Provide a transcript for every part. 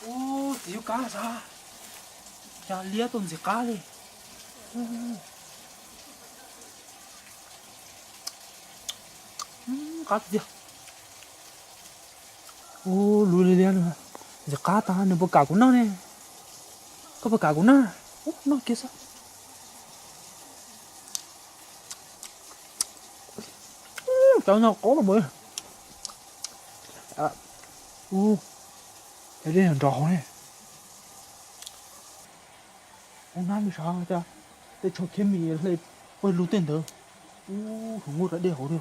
Ub, txiv yub kab xav, cas liab tau ntxim qab li. Qab tiag. Ub, luv li liab, ntxim qab tas, nws puas kam kuv noj ne? Koj puas kam kuv noj? Ub, noj kiag xwb. Cov no qab lawm. Ub, cov dej nrov hauv ne. Ub, nab li sav, tej tsho khiab mis hle pawg lug tej ntawd. Ub, hluas nkauj rau dej hauv li.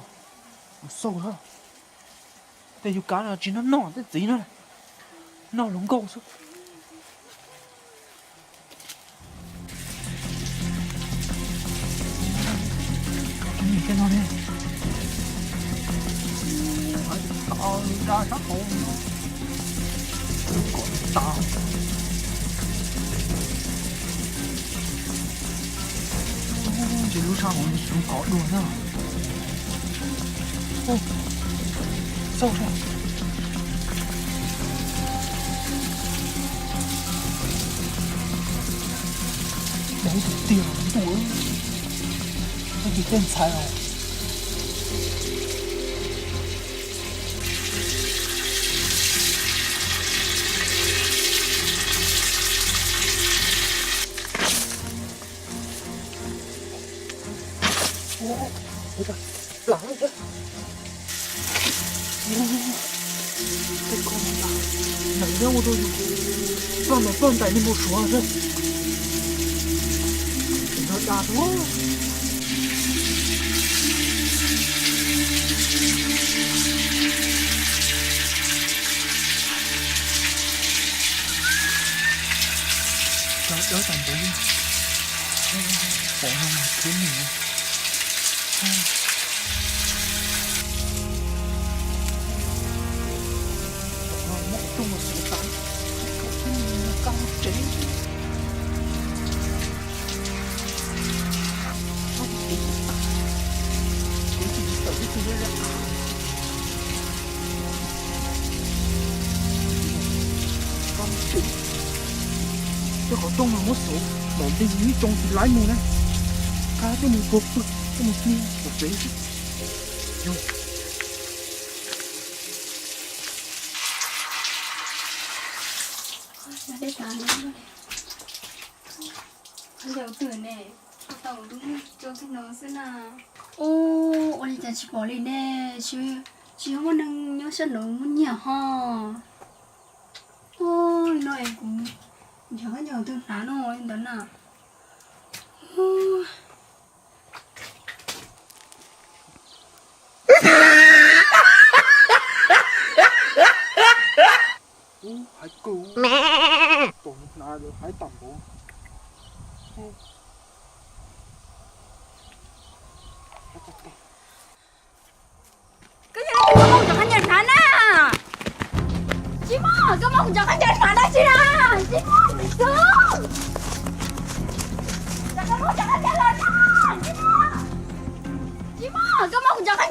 Xauj na. Tej yub kab no tsis noj noj tej txiv no, noj hluas nkauj xwb. Tej no ne, da sab hauv no, kom tas. Ntshe lub sab hauv no tsis zoo kov dua na. Xauj, dai tus tiag ntuj, tus tiag ntxhais os. Ua, ua, plam thiab. Tej ko no tas, nws nyob ua rau yus ploj ntais ploj ntais li mus suav xwb. Nrov das rau. Cov dawb tas npaum li, pom no mas khiav mus. Muab qhov rooj no xov tas, khiav mus. Tsev, tsev tsis tawm ib tug li. Cov qhov rooj no muab xauv, mam li ib tsoo tsis laib mus na. Qab tuaj mus puag pw, tuaj mus pw tom tsev. Yog twm ne, tau tus muaj tso txog no xwb na. Ua li cas tsis pom li ne, tsis yog muaj neeg nyob sab no muaj nyiaj ho. Ua li no es kuv nrhiav khaub ncaws twg hnav no li ntawd na. Ub, hais kawg, tus hnav lawv hais tag npaum. Koj yog leej twg muab kuv cov khaub ncaws hnav na? Tsis muaj, koj muab kuv cov khaub ncaws hnav dab tsi na? Tsis muaj, tsis muaj, koj muab kuv cov khaub ncaws los na. Tsis muaj, tsis muaj, koj muab kuv cov khaub